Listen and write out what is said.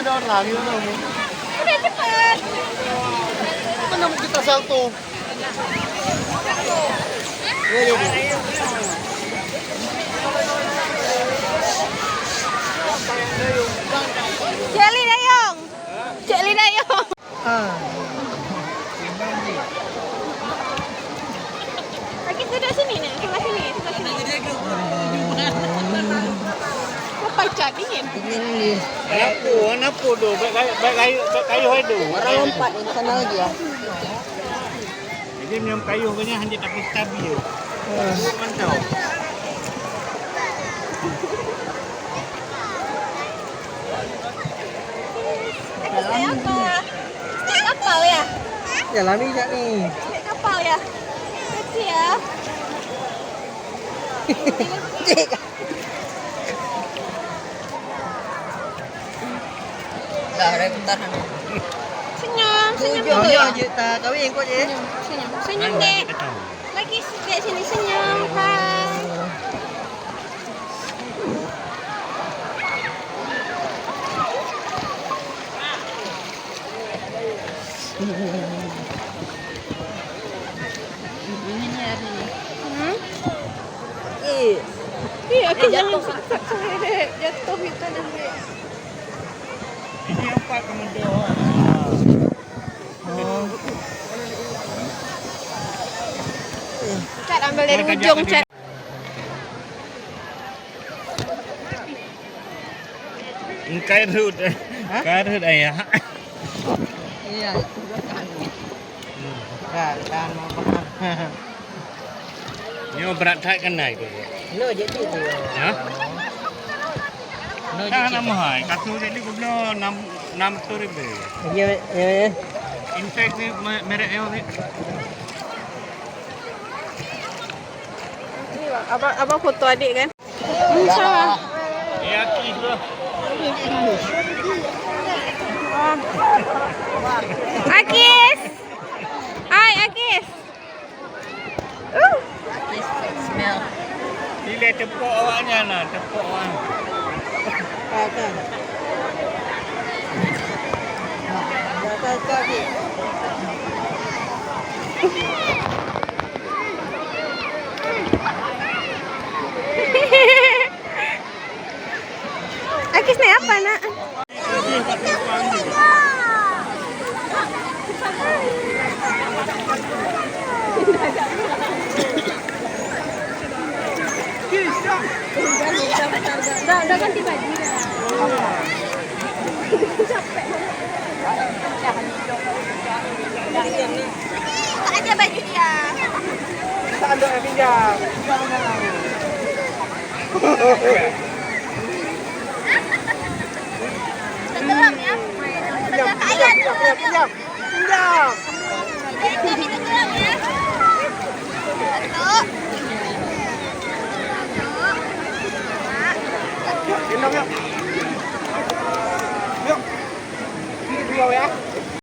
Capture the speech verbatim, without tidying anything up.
Jalan lagi, mana? Udah cepet. Mana kita salto? Cek Li Dayong. Cek Li Dayong. Ah. Lagi duduk sini, Nek. Sebelah sini, sebelah sini. Sampai cat dingin. Dingin ni. Kenapa? Kenapa tu? Baik kayu, baik kayu, baik kayu hai tu. Orang lompat ni, sana lagi ya. Jadi, minum kayu ke ni hanya tak stabil. Hmm. Mantap. Naik apa? Naik kapal ya? Ya, lami jak ni. Naik kapal ya? Kecil ya? Cik. Dah, dah bentar. Senyum, senyum dulu ya. Tujuh juta kahwin kot je. Senyum, senyum. Senyum, Dek. Lagi sikit sini senyum. Hai. Hmm? Eh. Eh, aku eh, jangan jatuh. Jatuh kita nanti. Ini empat kemudian. Oh. Cat ambil dari ujung, Cat. Engkai rhut. Hah? Engkai rhut, ayah. Iya, itu kan. Kan, kan, apa? Nyoe brat that kan naik tu. Lo je tu. Hah? Lo je. Nah, nama hai? Kasus jadi gubernur enam, enam ratus ribu. Iya, iya, iya. Infeksi me-, merek nyoe ni. Abang, abang foto adik kan? Insya Allah. Ya, Akis lah. Ah. Akis. Hai, Akis. Uh. Akis, smell. Sila tepuk awaknya nah, tepuk awak. Makan. Makan kaki. Akis naik apa, Nak? Dah, dah ganti baju dah. Capek banget. Buka aja baju dia. Tanduk yang pinjam. Tenggelam ya. Pinjam, pinjam, pinjam, pinjam. Pinjam. Itu, itu tenggelam ya. Satu. Gendong ya.